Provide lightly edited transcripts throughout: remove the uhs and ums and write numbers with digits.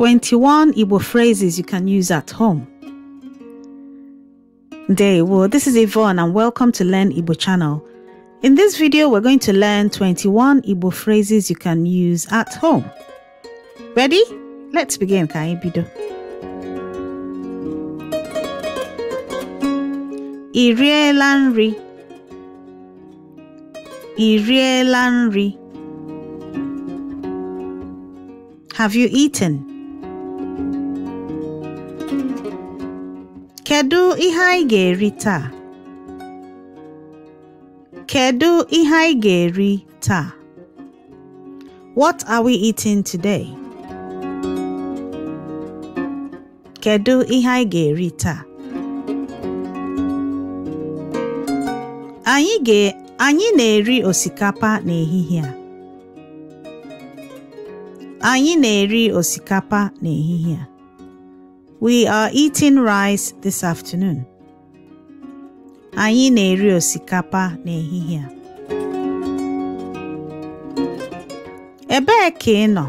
21 Igbo phrases you can use at home. Ndewo, this is Yvonne and welcome to Learn Igbo channel. In this video, we're going to learn 21 Igbo phrases you can use at home. Ready? Let's begin. Ka anyị bido. I riela nri? I riela nri? Have you eaten? Kedu ihe anyị ga-eri taa? Kedu ihe anyị ga-eri taa? What are we eating today? Kedu ihe anyị ga-eri taa? Anyị na-eri osikapa n'ehihie a. Anyị na-eri osikapa n'ehihie a. We are eating rice this afternoon. Anyị na-eri osikapa n'ehihie a. Ebee ka ị nọ?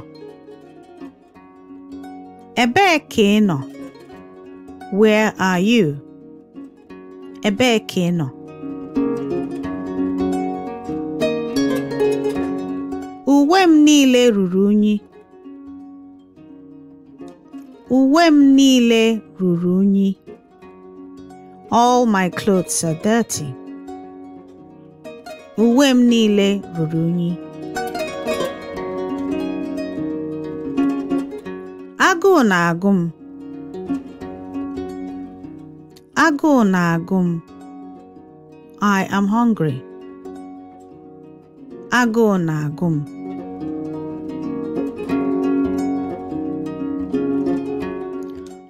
Ebee ka ị nọ? Where are you? Ebee ka ị nọ? Uwe m niile ruru unyi. Uwe m niile ruru unyi. All my clothes are dirty. Uwe m niile ruru unyi. Agụụ na-agụ m. Agụụ na-agụ m. I am hungry. Agụụ na-agụ m.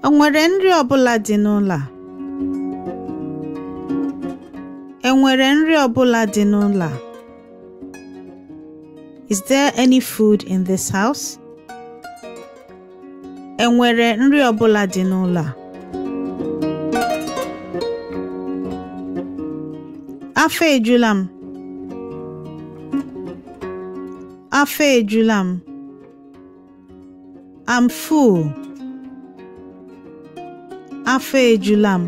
O nwere nri ọbụla dị n'ụlọ a? E nwere nri ọbụla dị n'ụlọ a? Is there any food in this house? E nwere nri ọbụla dị n'ụlọ a? Afọ ejula m. Afọ ejula m. I'm full. Afọ ejula m.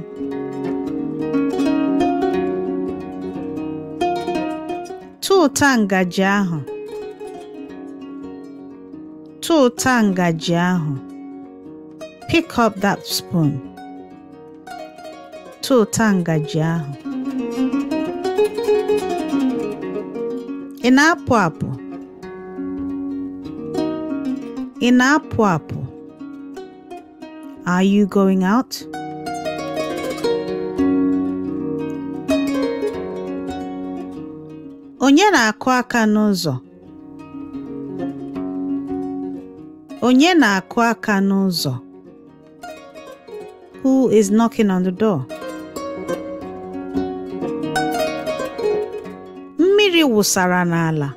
Tụta ngaji ahụ. Tụta ngaji ahụ. Pick up that spoon. Tụta ngaji ahụ. Ị na-apụ apụ? Ị na-apụ apụ? Are you going out? Onye na-akụ aka n'ụzọ? Onye na-akụ aka n'ụzọ? Who is knocking on the door? Mmiri wụsara n'ala.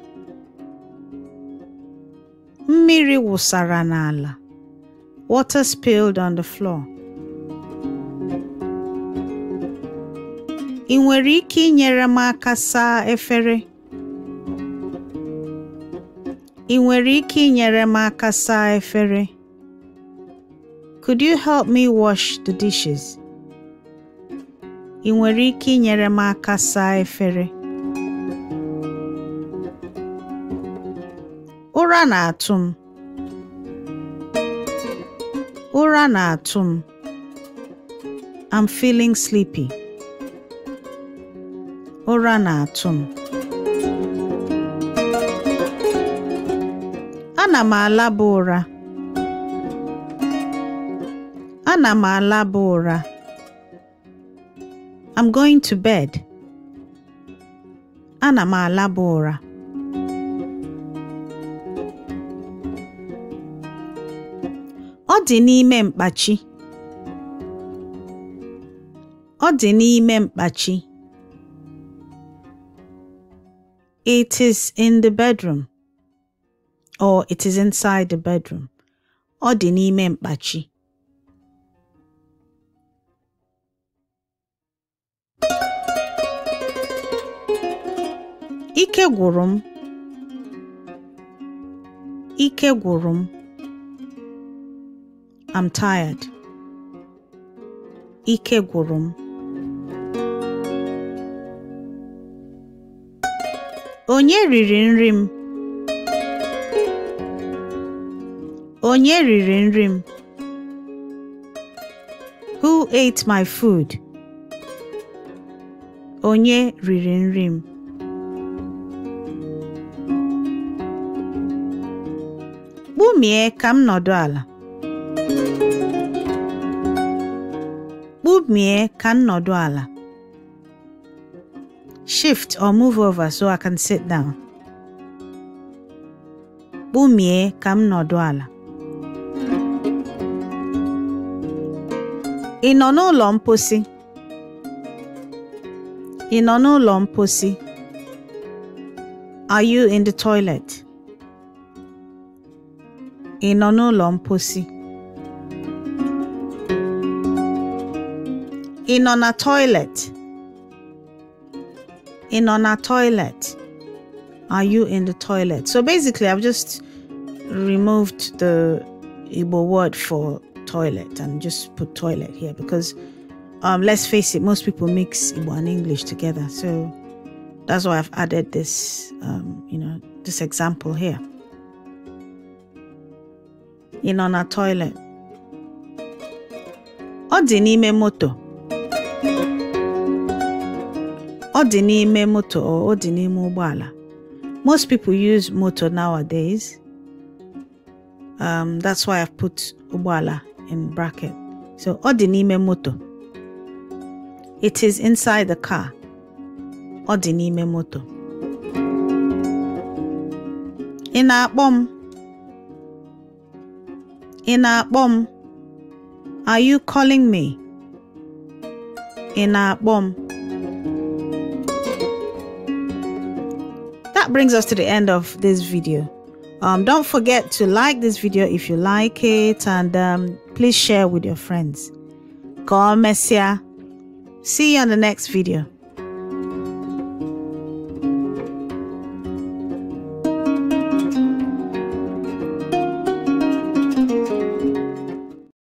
Mmiri wụsara n'ala. Water spilled on the floor. Ị nwere ike inyere m aka saa efere? Ị nwere ike inyere m aka saa efere? Could you help me wash the dishes? Ị nwere ike inyere m aka saa efere? Ụra na-atụ m. Ụra na-atụ m. I'm feeling sleepy. Ụra na-atụ m. Ana m alaba ụra. Ana m alaba ụra. I'm going to bed. Ana m alaba ụra. Ọ dị n'ime mkpachi. Ọ dị n'ime mkpachi. It is in the bedroom. Or it is inside the bedroom. Ọ dị n'ime mkpachi. Ike gwụrụ m. Ike gwụrụ m. I'm tired. Ike gwụrụ m. Onye riri nri m? Onye riri nri m? Who ate my food? Onye riri nri m? Kpumie ka m nọdụ ala. Kpumie ka m nọdụ ala. Shift or move over so I can sit down. Kpumie ka m nọdụ ala. Ị nọ n'ụlọ mposi? Ị nọ n'ụlọ mposi? Are you in the toilet? Ị nọ n'ụlọ mposi? Ị nọ na toilet? Ị nọ na toilet? Are you in the toilet? So basically, I've just removed the Igbo word for toilet and just put toilet here because let's face it, most people mix Igbo and English together. So that's why I've added this, this example here. Ị nọ na toilet. Ọ dị n'ime moto. Ọ dị n'ime moto or ọ dị n'ime ụgbọala. Most people use moto nowadays. That's why I've put ụgbọala in bracket. So ọ dị n'ime moto. It is inside the car. Ọ dị n'ime moto. Ị na-akpọ m? Ị na-akpọ m? Are you calling me? Ị na-akpọ m? That brings us to the end of this video. Don't forget to like this video if you like it, and please share with your friends. Ka o mesịa. See you on the next video.